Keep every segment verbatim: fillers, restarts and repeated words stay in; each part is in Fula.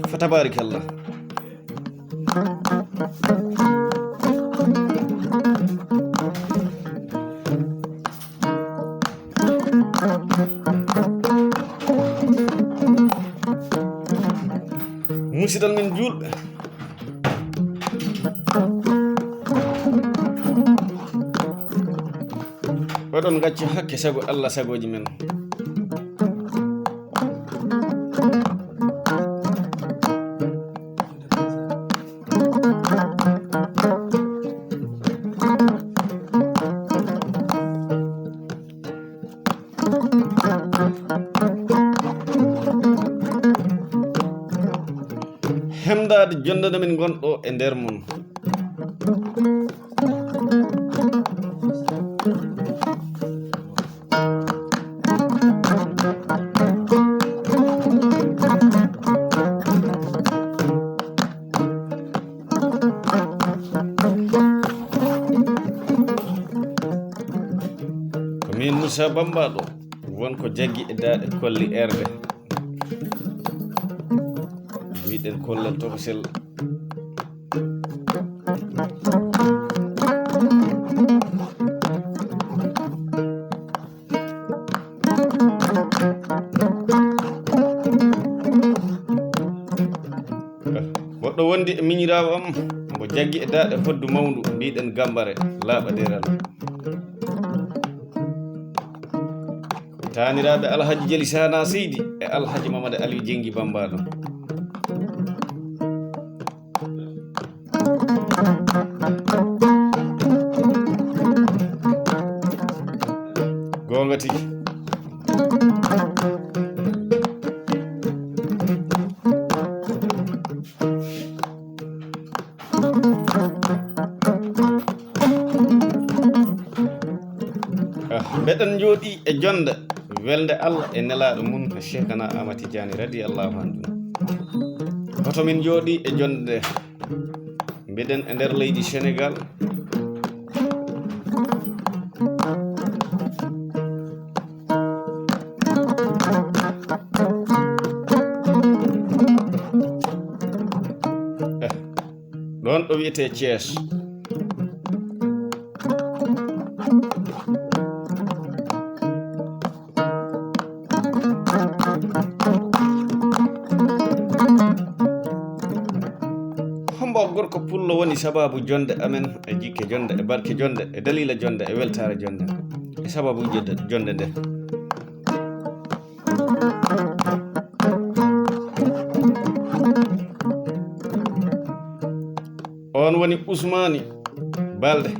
Fa tabarakallah. Musidal men juulɓe, oɗon ngacca hakke sago Allah, sagooji men. Hemdaade jonnde nde min ngonɗo e nder mum. Ko min Moussa Bamba ɗo, won ko jaggi e daaɗe kolli erde. Mbiɗen kollal tokosel. Goɗɗo wondi e miñiraawo am, mbo jaggi e daaɗe hoddu mawndu, mbiɗen gambare, laaɓa deral. Taaniraaɓe Alhaji Jeli Sana Seydi e Alhaji Mamada Aliou Jengi Bambaɗo. Goonga tigi. Ah, mbeɗen njooɗii e jonnde welnde Allah e nelaaɗo mum, Cheikhana Ahmad Tidiane radiyallahu anhu. Hoto min njooɗii e jonnde nde? Mbiɗen e nder leydi Senegal. Eh, ɗon ɗo wiyetee Thiès. Hombo gorko pullo woni sababu jonde amen e jikke jonde e barke jonde e dalila jonde e weltare jonde e sababu jonde, jonde nde? On woni Usmani Balde.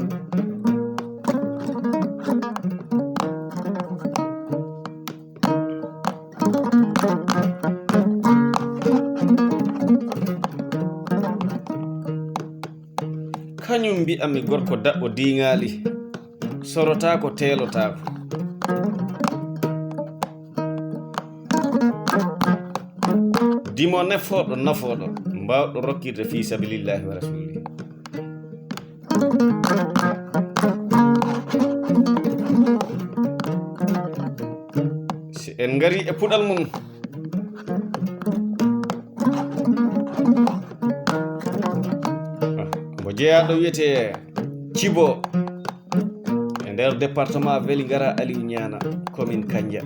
Kañum mbi'ami gorko daɓɓo diŋaali, sorotaako, teelotaako. Dimo nefooɗo, nafooɗo, mbaawɗo rokkirde fii sabilillahi wa rasulihi. Si en ngari e puɗal mum, mbo jeyaaɗo wiyetee Cibo e nder département Vélingara, Aliou Niana, commune Kandja.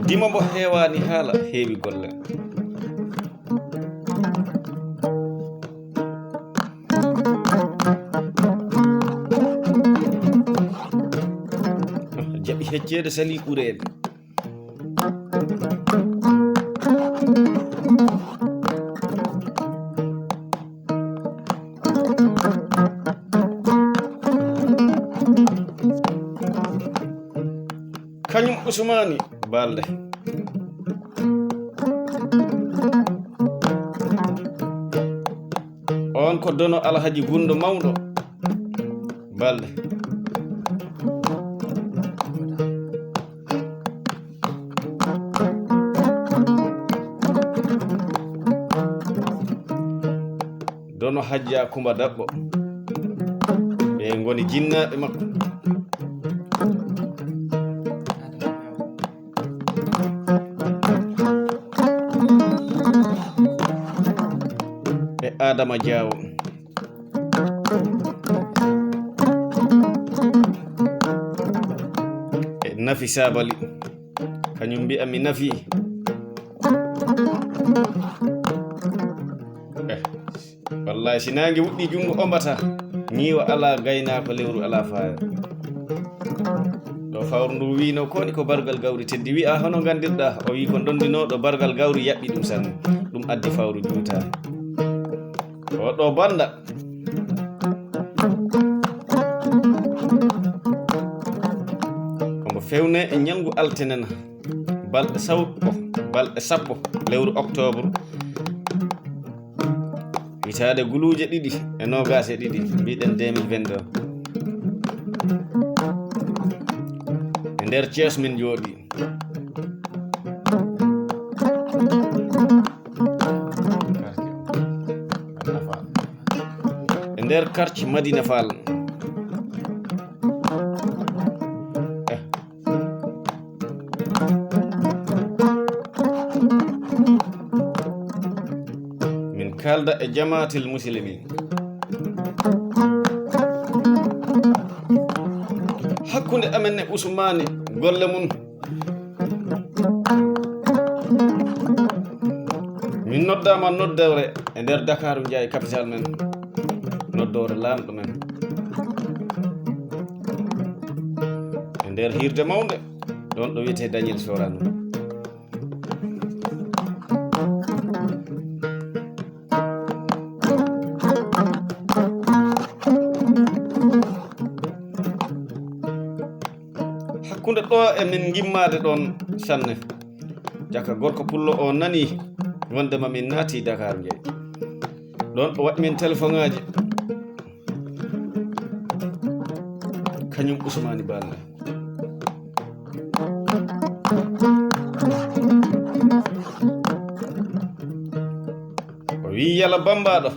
Dimo mbo heewaani haala, heewi golle. Jaɓi hecceede, salii ɓureede. Ah, Sumaani Balde. On ko Dono Alhaji Gundo Mawɗo Balde. Dono Hajja Kumba Daɓɓo. Ɓe ngoni jinnaaɓe makko. E Adama Diawo. E Nafi Sabali. Kañum mbi'a mi nafi. Eh, wallahi, si naange wuɗɗi junngo ombata, ñiiwa alaa, gaynaako lewru alaa faaya. Ɗo fawru ndu wiino koni ko bargal gawri teddi. Wi'a hono nganndirɗa, o wi ko ndondinooɗo bargal gawri yaɓɓi ɗum sanne. Ɗum addi fawru juuta. O ɗo bannda. Omo fewne e ñalngu altenen, balɗe sappo, balɗe sappo lewru octobre, hitaande guluuje ɗiɗi e noogaas e ɗiɗi, mbiɗen deux mille vingt-deux. E nder Thiès min jooɗi. E nder quartier Madina Fall. Eh. Min kaalda e jamaatil muslimin. Hakkunde amen e Usmaani, golle mum. Min noddaama noddoore e nder Dakaaru Njaay, capital men. Noddoore laamɗo men. E nder hiirde mawnde, ɗon ɗo wiyetee Daniel Sorano. Hakkunde ɗo e min ngimmaade ɗon sanne, jaka gorko pullo o nani wonde ma min naati Dakar Njaay. Ɗon o waɗi min telefoŋaaji. Kañum Usmaani Balde. O wi, "Yala Bambaɗo,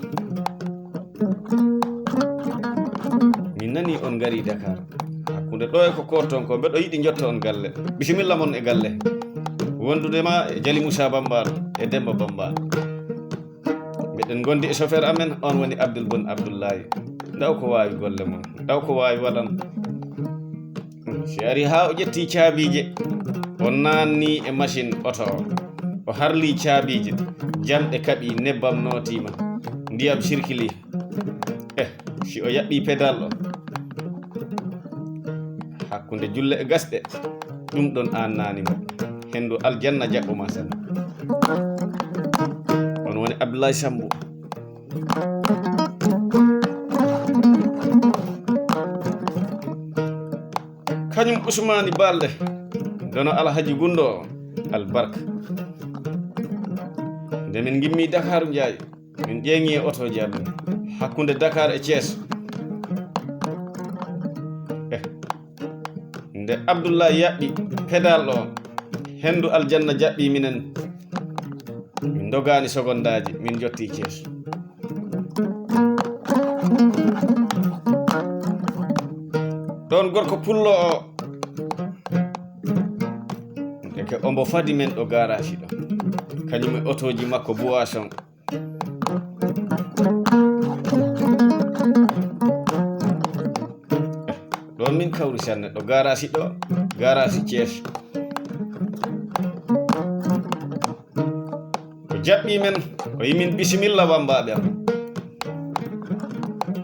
min nani on ngari Dakar. Hakkunde ɗo e ko korton ko, mbeɗo yiɗi jotto on galle. Bisimilla mon e galle. Wondude ma e Jali Moussa Bambaɗo e Demba Bambaɗo." Mbeɗen ngondi e chauffeur amen, on woni Abdoul Bon Abdoulaye. Ndaw ko waawi golle mon, ndaw ko waawi waɗan. Si ari haa o ƴetti caabiije, o naanni e machine oto o. O harli caabiije, jamɗe kaɓi, nebbam nootiima, ndiyam sirkili. Eh, si o yaɓɓi pedal o, hakkunde julle e gasɗe, ɗum ɗon aan naani mo. Henndu aljanna jaɓɓo ma sen. On woni Abdoulaye Sambou. Kañum Usmaani Balde, dono Alhaji Gundo Albarka. Nde min ngimmi Dakar Njaay, min ƴeeŋi e otooji amen hakkunde Dakar e Thiès. Eh, nde Abdoulaye yaɓɓi pedal ɗo, henndu aljanna jaɓɓi minen. Min ndogaani sogondaaji, min njotti Thiès. Ɗon gorko pullo o, ndeke ombo fadi men ɗo garage ɗo. Kañum e otooji makko boisson. Ɗon min kawri sanne ɗo garage ɗo, garage Thiès. O jaɓɓi men, o yi min, "Bisimilla, wambaaɓe am."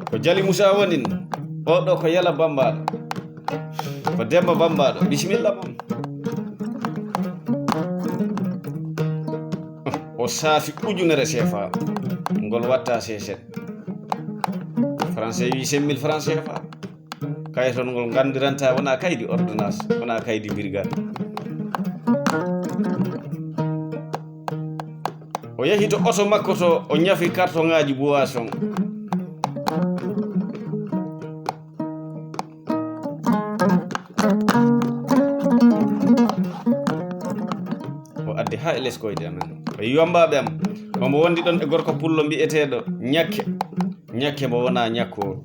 Ko Jali Musa wonin, "Oɗo ko Yala Bambaaɗo, ko Demba Bambaaɗo, bisimilla mon." O saafi ujunere C F A, ngol watta seeset. Français wi cinq mille francs C F A. Kayitol ngol nganndiranta wona kaydi ordonnance, wona kaydi brigade. O yahi to oto makko to, o ñafi kartoŋaaji boisson. O addi haa e les koyɗe amen. O yi wambaaɓe am. Omo wondi ɗon e gorko pullo mbi'eteeɗo Ñakke. Ñakke mo wonaa ñakkooru.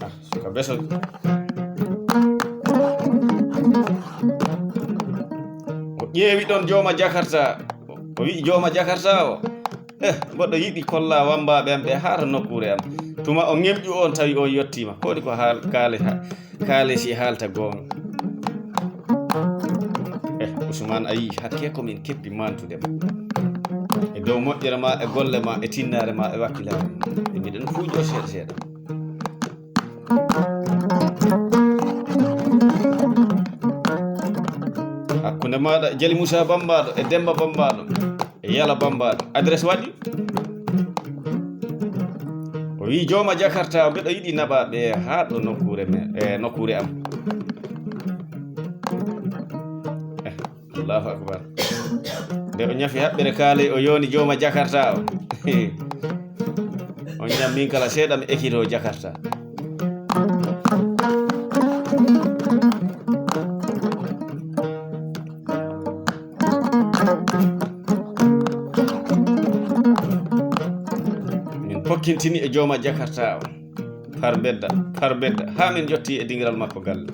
Ah, suka beso. O ƴeewi ɗon jooma Jakarta. O wi'i jooma Jakarta o, "Eh, mboɗo yiɗi kolla wambaaɓe am ɓe haa to nokkuure am." Tuma o ŋemƴu on tawi on yottiima. Ko waɗi ko haal-, kaale ha-, kaale si haalta goonga. Eh, Usmaan, a yi'i hakke ko min keppi mantude ma. E dow moƴƴere ma, e golle ma, e tinnaare ma, e wakkilaare ma. E miɗen fuujo seeɗa seeɗa. Hakkunde maaɗa e Jali Musa Bambaɗo e Demba Bambaɗo e Yala Bambaɗo. Adresse waɗi? O wi jooma Jakarta, mbeɗo yiɗi naɓa ɓe haa ɗo nokkuure me-, e nokkuure am. Eh, Allahu Akbar. Nde o ñafi haɓɓere kaaley, o yoni jooma Jakarta o. On ñam min kala seeɗa mi ekito Jakarta. Min pokkintini e jooma Jakarta o. Par bedda, par bedda, haa min jotti e dingiral makko galle.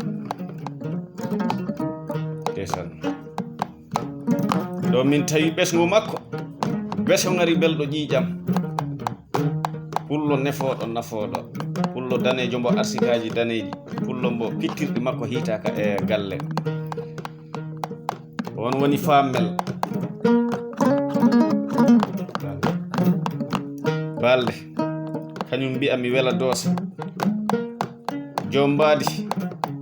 Ndeysaan. Ɗo min tawi ɓesngu makko, beso ngari belɗo ƴiiƴam. Pullo nefooɗo nafooɗo, pullo daneejo mbo arsikaaji daneeji, pullo mbo pittirɗi makko hiitaaka e galle. On woni Faamel. Balde, kañum mbi'a mi wela doosa. Joom mbaadi,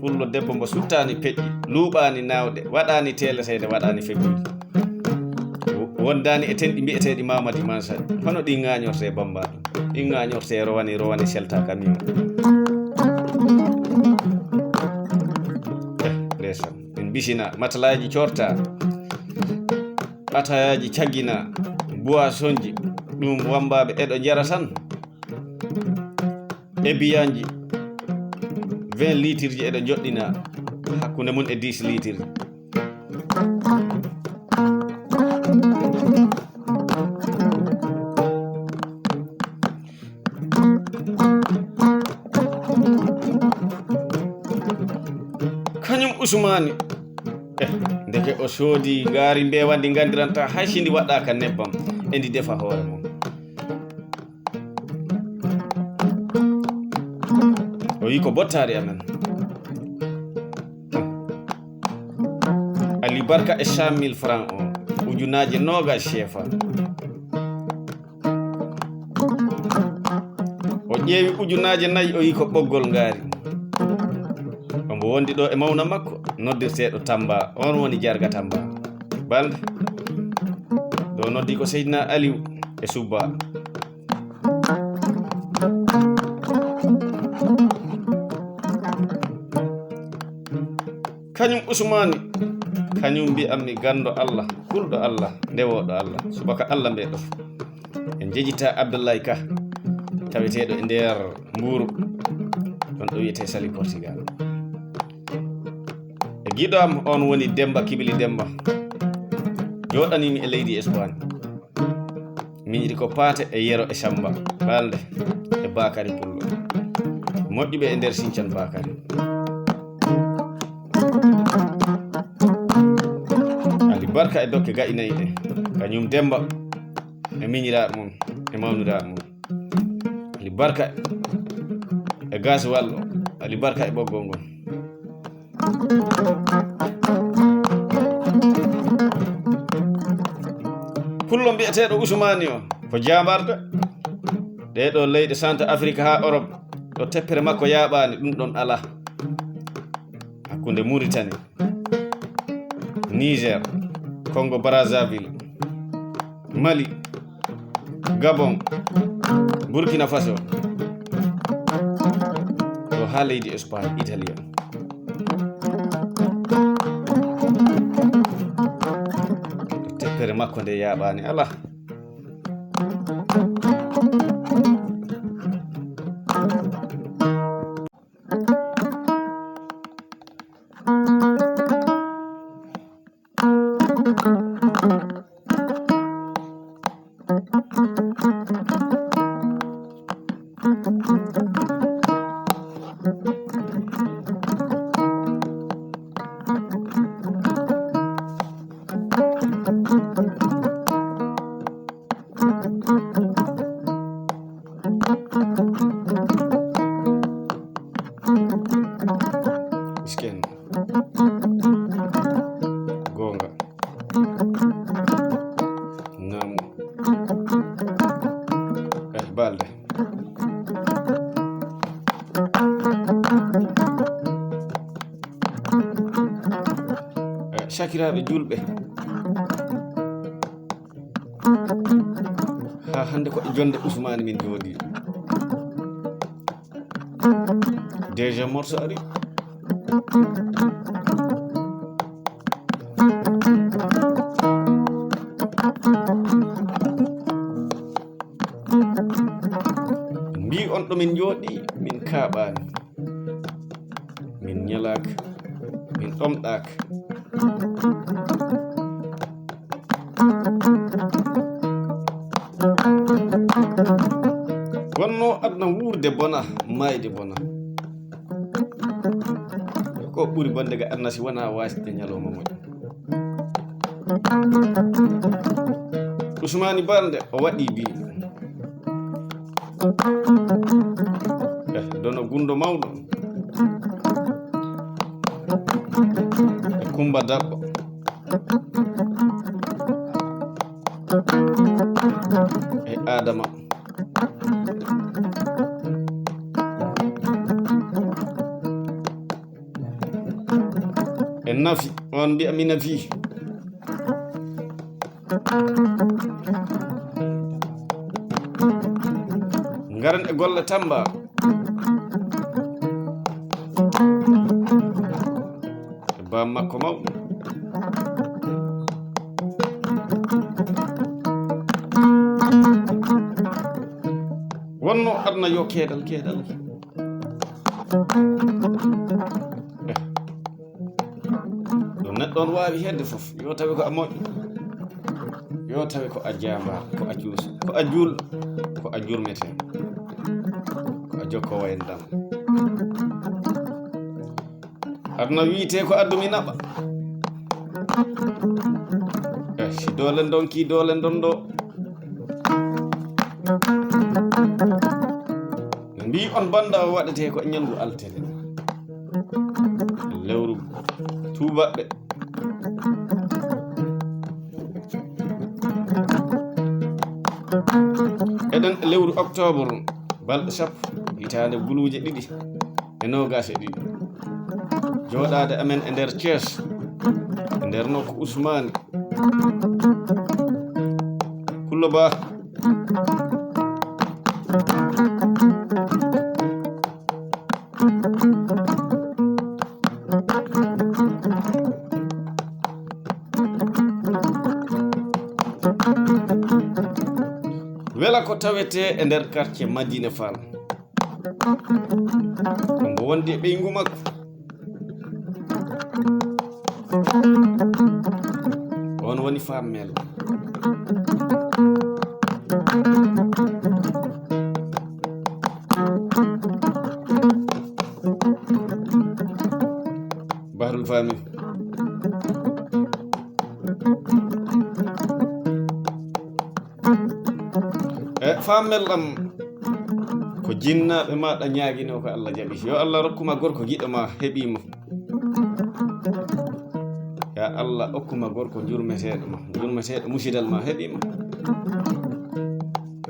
pullo debbo mbo suttaani peƴƴi, luuɓaani naawɗe, waɗaani teeleteeɗe, waɗaani feƴƴuuji. Wo-, wondaani e tenɗi mbi'eteeɗi Mamadi Mansa. Hono ɗi ŋaañortee Bambaɗo. Ɗi ŋaañortee rowani, rowani selta camion. Eh, ndeysaan. Min bisina, matalaaji corta, atayaaji caggina, boisonji, ɗum wambaaɓe eɗo njara tan. E biyanji vingt litres ji eɗo joɗɗina hakkunde mum e dix litres. Kañum Usmaani, eh, ndeke o soodi ngaari mbeewa ndi nganndiranta hay si ndi waɗaaka nebbam, e ndi defa hoore mum. O wi ko bottaari amen. Ali Barka e cent mille francs o, ujunaaje noogas seefa. O ƴeewi ujunaaje nayi, o wi ko ɓoggol ngaari. Omo wondi ɗo e mawna makko, noddirteeɗo Tamba, on woni Jarga Tamba. Balde. Ɗo noddi ko Seydina Aliou e Subba. Kañum Usmaani, kañum mbi'ammi ganndo Allah, kulɗo Allah, ndewooɗo Allah, subaka Allah mbeɗo. En njejjita Abdullahi Ka, taweteeɗo e nder Mbuuru, ɗon ɗo wiyetee Saly Portugal. E giɗo am, on woni Demba Kibili Demba, jooɗaniimi e leydi Espagne. Miñiri ko Paate e Yero e Samba Balde e Bakari Pullo. Moƴƴuɓe e nder Sincan Bakari. Ali Barka e dokke ga'i nayi ɗe. Kañum Demba e miñiraaɓe mum e mawniraaɓe mum. Ali Barka e gaaswal o. Ali Barka e ɓoggol ngol. Pullo mbi'eteeɗo Usmaani o ko jaambarɗo. Ɗee ɗoo leyɗe Centre Afrique haa Europe, ɗo teppere makko yaaɓaani, ɗum ɗon alaa. Hakkunde Mauritanie, Niger, Congo Brazzaville, Mali, Gabon, Burkina Faso, ɗo haa leydi Espagne, Italie. Teppe Tere makko nde yaaɓaani alaa. Miskin. Goonga. Naam. Eh, balde. Eh, sakiraaɓe juulɓe. Haa hannde ko e jonnde Usmaani min jooɗii. Deuxième morceau ari. Mbi on ɗo min jooɗii, min kaaɓaani. Min ñalaaka, min ɗomɗaaka. Wonno aduna wuurde bona, maayde bona. Ko ɓuri bonde ga aduna si wonaa waasde ñalawma moƴƴo. Usmaani Balde o waɗi bi. Eh, dono gundo mawɗo. E Kumba Dabbo. E Adama. En nafi, on mbiya mi nafi. Ngaren e golle Tamba. E baam makko mawɗo. Wonno aduna yo keedal, keedal. Eh. Ɗum neɗɗo on waawi hedde fof, yo tawi ko a moƴƴo, yo tawi ko a jaambaar, ko a cuuso, ko a juulɗo, ko a jurmete, ko a jokko wayndam. Aduna wiyete ko addu mi naɓa. Eh, si doole ndonki doole ndondo. Mbi on banda o waɗete ko e ñalngu altine. Lewru tuubaɓɓe. Eɗen e lewru octobre, balɗe sappo, hitaande buluuje ɗiɗi e noogaas e ɗiɗi. Jooɗaade amen e nder Thiès, e nder nokku Ousmane. Pullo Ba. Wela ko tawete e nder quartier Madina Fall. Ko mbo wondi e ɓeyngu makko. On woni Fammel. Bahrul Fami. E Fammel am, ko jinnaaɓe maaɗa ñaaginoo ko Allah jaɓi. Yo Allah rokku ma gorko giɗo ma, heɓii mo. Ya Allah, okku ma gorko jurmeteeɗo ma, jurmeteeɗo musidal ma, heɓii mo.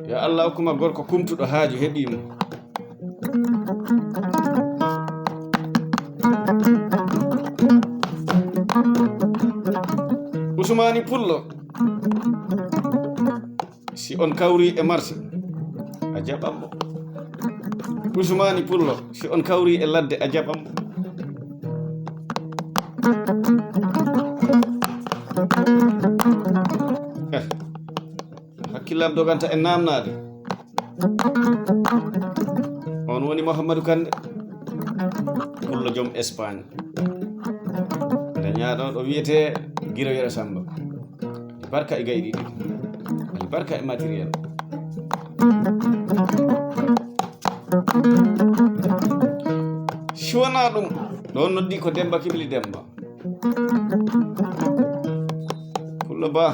Ya Allah, okku ma gorko kumtuɗo haaju, heɓii mo. Usmaani Pullo. Si on kawri e marché, a jaɓan mo. Usmaani Pullo, si on kawri e ladde, a jaɓan mo. Lam doganta e naamnaade. On woni Mouhamadou Kande, pullo joom Espagne. Dañaaɗo ɗo wiyetee Giro Yero Samba. Barka e gayɗi ɗi. Barka e matériel. Si wonaa ɗum, ɗo noddi ko Demba Kibli Demba. Pullo Ba.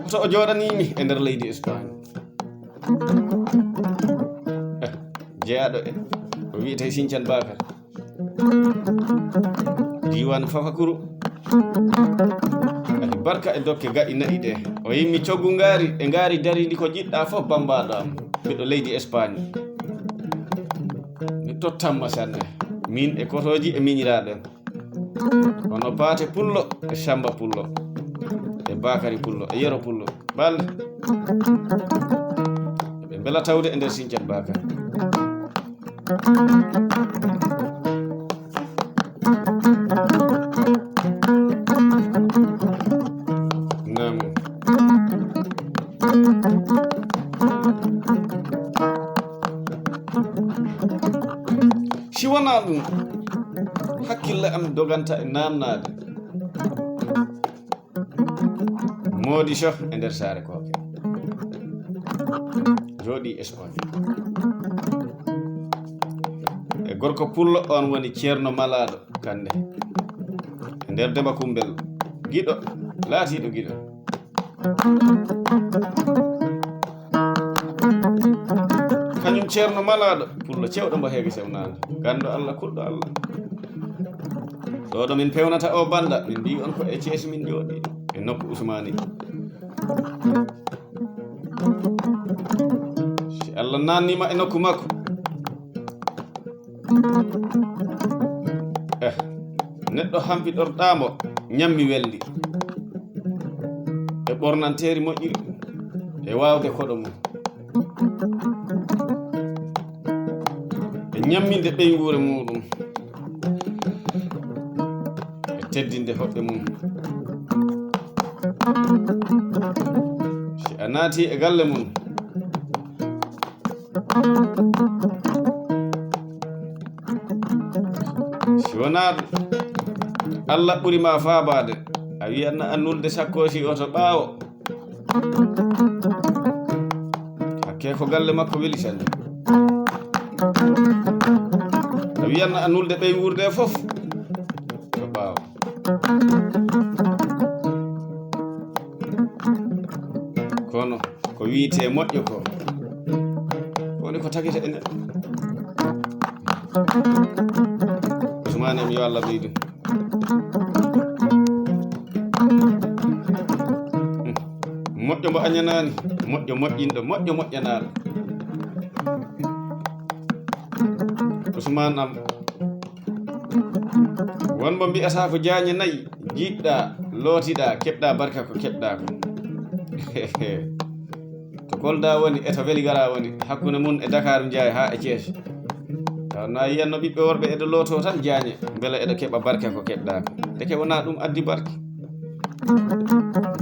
Hoto o jooɗanii mi e nder leydi Espagne. Eh, jeyaaɗo e, o wiyetee Siñcan Bakar. Diiwaan Fafakuru. Ali Barka e dokke ga'i na'i ɗe. O yimmi coggu ngaari, e ngaari darindi ko jiɗɗa fof bammbaaɗo am. Ɓiɗɗo leydi Espagne. Mi tottan ma sanne. Min e kotooji e miñiraaɓe. Kono Paate Pullo e Samba Pullo e Bakari Pullo e Yero Pullo. Balde. Ɓe mbela tawde e nder Siñcan Bakari. Naam. Si wonaa ɗum, hakkille am doganta e naamnaade. Moodi Soh e nder saare kooke. Jooɗii Espagne. E gorko pullo, on woni Ceerno Malaaɗo Kande. E nder Demba Kumbel. Giɗo, laatiiɗo giɗo. Kañum Ceerno Malaaɗo, pullo cewɗo mbo heege sewnaande. Ganndo Allah, kulɗo Allah. Ɗo ɗo min pewnata o banda, min mbiyi on ko e Ceesi min jooɗi, e nokku Usmaani. Si Allah naannima e nokku makko. Eh, neɗɗo hampiɗorɗaamo ñammi welndi. E ɓornanteeri moƴƴiri. E waawde koɗo mum. E ñamminde ɓeynguure muɗum. E teddinde hoɓɓe mum. Si a naati e galle mum. Si wonaa ɗum, Allah ɓuri ma faabaade. A wiyanna annulde sakkoosi o to ɓaawo. Hakke ko galle makko weli sanne. A wiyanna annulde ɓeynguure fof to ɓaawo. Kono ko wiyetee moƴƴo ko, woni ko tagete e neɗɗo. Usmaane am, yo Allah ɓeydu. Hmm. Moƴƴo mbo añanaani, moƴƴo moƴƴinɗo, moƴƴo moƴƴanaaɗo. Usmaan am, won mo mbi'ata ko jaañe nayi, jiiɗɗa, lootiɗa, keɓɗa barka ko keɓɗa ko. To Kolda woni, e to Veligara woni, hakkunde mum e Dakar Njaay haa e Cees. Taw na yiyanno ɓiɓɓe worɓe eɗo looto tan jaañe, mbele eɗo keɓa barka ko keɓɗa ko. Ndeke wona ɗum addi barke.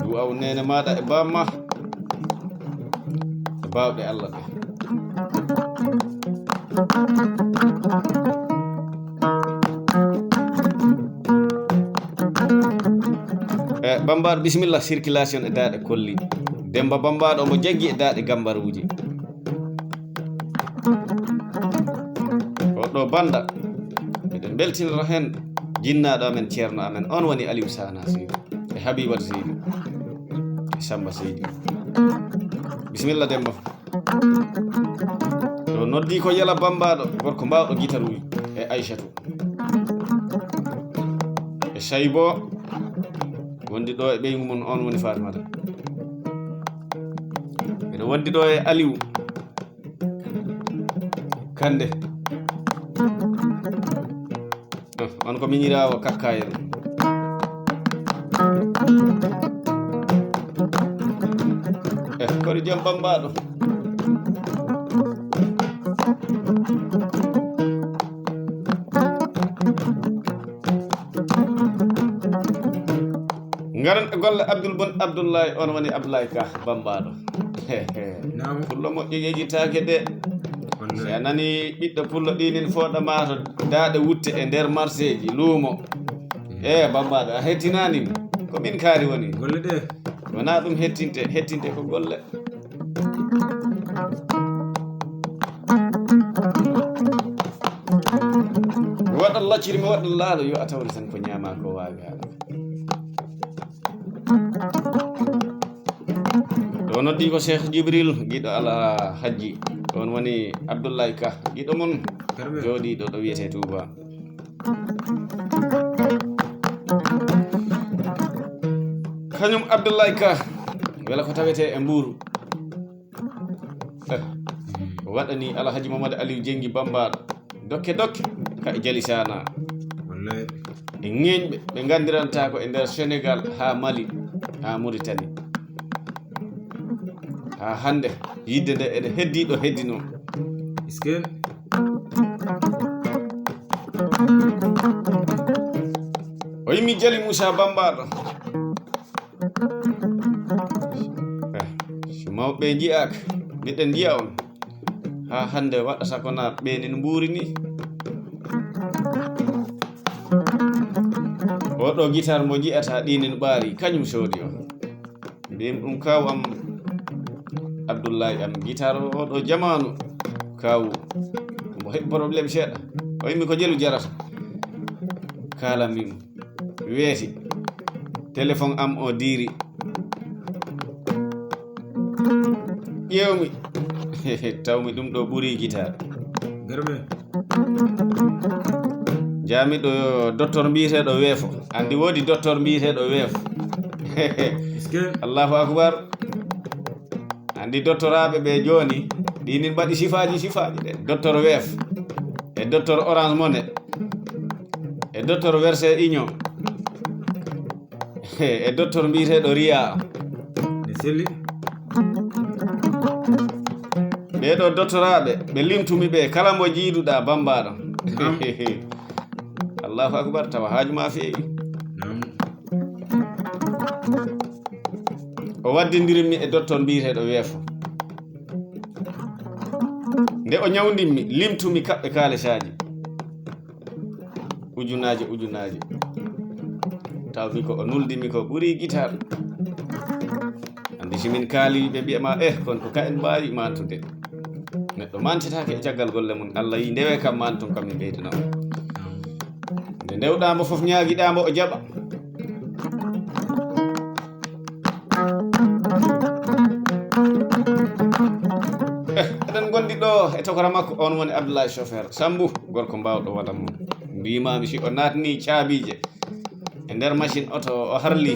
Du'aw neene maaɗa e baamma e baawɗe Allah ɗe. E Bambaɗo, bisimilla, circulation e daaɗe kolli. Demba Bambaɗo omo jaggi e daaɗe gambaruuji. O ɗo banda. Eɗen mbeltinora heen jinnaaɗo amen, ceerno amen, on woni Aliou Sana Seydi e Habibata Seydi e Samba Seydi. Bisimilla, Demba. Ɗo noddi ko Yala Bambaɗo, gorko mbaawɗo gitaruuji, e Aysatu. E Saybo, wondi ɗo e ɓeyngu mum, on woni Fatimata. Eɗo wondi ɗo e Aliou. Kande. On ko miñiraawo kakkayel. Eh, kono jom Bambaɗo. Garan e golle Abdul Bon Abdullahi, on woni Abdullahi Ka Bambaɗo. Pullo moƴƴo yejitaake de. Si a nani ɓiɗɗo pullo ɗinin fooɗa ma to daaɗe wutte e nder marseeji luumo. E Bambaɗo, a hettinani mi. Ko min kaari woni. Golle ɗe. Wona ɗum hettinte, hettinte ko golle. Mi waɗa lacciri, mi waɗa laalo, yo a tawri tan ko ñaama ko waaga. Ɗo noddi ko Cheikh Jibril, giɗo Ala Hajji. Ɗon woni Abdullahi Ka, giɗo mon. Jooɗiiɗo ɗo wiyetee Touba. Kañum Abdullahi Ka, wela ko tawetee e Mbuur. Eh, waɗani Alhaji Mamadou Aliou Jengi Bambaɗo dokke dokke ka e Jali Sana. E ŋeeñɓe ɓe nganndiranta ko e nder Sénégal haa Mali haa Mauritanie. Haa hannde yidde nde ene heddi ɗo heddi noon. O yimmi Jali Moussa Bambaɗo. Eh, so mawɓe nji'aaka, miɗen nji'a on. Haa hannde waɗata ko na ɓeenin mbuuri ni. Oɗo gitar mo nji'ata ɗinin ɓaari, kañum soodi o. Mbiymi ɗum kaw am Abdullahi am, gitar o oɗo jamaanu, kaw mo heɓi problème seeɗa. O yimmi ko jelu jarata. Kaalammi mo. Weeti. Téléphone am o diiri. Ƴeewmi. Tawmi ɗum ɗo ɓuri gitar. Garme. Jaami ɗo docteur mbiyeteeɗo weefo. Anndi woodi docteur mbiyeteeɗo weefo. Allahu akbar. Anndi doctoraaɓe ɓe jooni, ɗinin mbaɗi sifaaji, sifaaji de. Docteur weef. E docteur Orange Money. E docteur Verse Union. E docteur mbiyeteeɗo Riya. Ne selli. Ɓee ɗo doctoraaɓe, ɓe limtumi ɓe, kala mo jiiduɗa Bambaɗo. Naam. Allahu akbar, tawa haaju ma feewi. Naam. O waddindirimmi e docteur mbiyeteeɗo weefo. Nde o ñawndimmi, limtumi kaɓɓe kaalisaaji. Ujunaaje, ujunaaje. Tawmi ko o nuldimi ko ɓuri gitar. Anndi si min kaali, ɓe mbi'a ma, eh, kon ko ka en mbaawi mantude. Neɗɗo mantitaake e caggal golle mum. Allah yii ndewe kam manton kam mi ɓeydana on. Nde ndewɗaa mo fof ñaagiɗaa mo o jaɓa. Eh, eɗen ngondi ɗo e tokora makko, on woni Abdoulaye Chauffeur Sambu, gorko mbawɗo wala mum. Mbimami si o natni caabiije e nder machine oto o harli,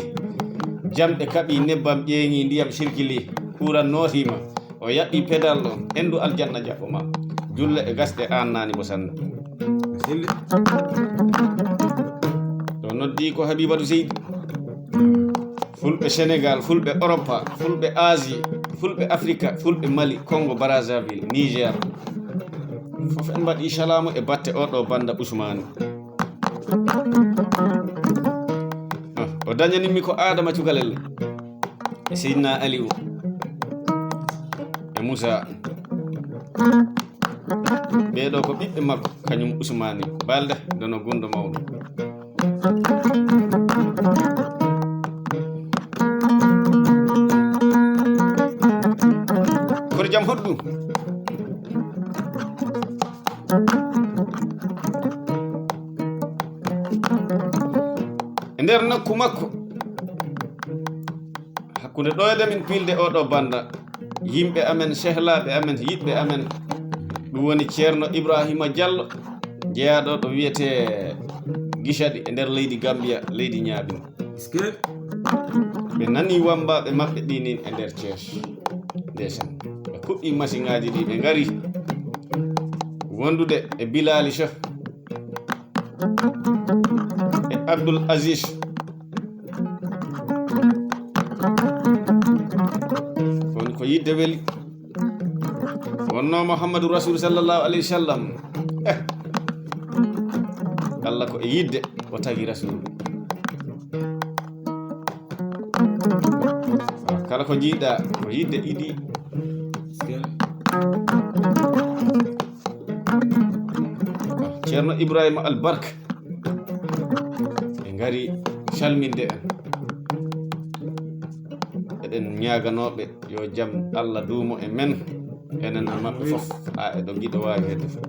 jamɗe kaɓi, nebbam ƴeeŋi, ndiyam sirkili, kuran nootima, o yaɓɓi pedal ɗo, endu aljanna jaɓɓo ma. Julle e gasɗe an nani mo sanne. Ɗo noddi ko Habibatu Seydi. Fulɓe Sénégal, fulɓe Europa, fulɓe Asie, fulɓe Afrika, fulɓe Mali, Congo Brazzaville, Niger. Fof en mbaɗi salaamu e batte oɗo banda Usmani. Ah, o dañanimmi ko Adama Cukalel e Seydina Aliou e Moussa. Ɓeeɗo ko ɓiɓɓe makko, kañum Usmani Balde, dono gundo mawɗo. Kono jam hoɗɗu. E nder nokku makko, hakkunde ɗo e min pilde oɗo banda, yimɓe amen, sehlaaɓe amen, yiɗɓe amen, ɗum woni Ceerno Ibrahima Diallo, jeyaaɗo ɗo wiyetee Gishadi e nder leydi Gambia, leydi Ñaaɓin. Ɓe nani wambaaɓe maɓɓe ɗinin e nder Thiès. Ndeysaan. Ɓe kuɓɓi masiŋaaji ɗi, ɓe ngari wondude e Bilali Soh e Abdul Aziz. Woni ko yidde weli. Wonno Muhammadu Rasul sallallahu alayhi wa sallam. Eh. Allah ko e yidde o tagi Rasul. Kala ko jiiɗa ko yidde idi. Ceerno Ibrahima Albarka, ɓe ngari calminde en. Eɗen ñaaganooɓe yo jam Allah duumo e men, enen e maɓɓe fof, haa e ɗo giɗo waawi hedde fof.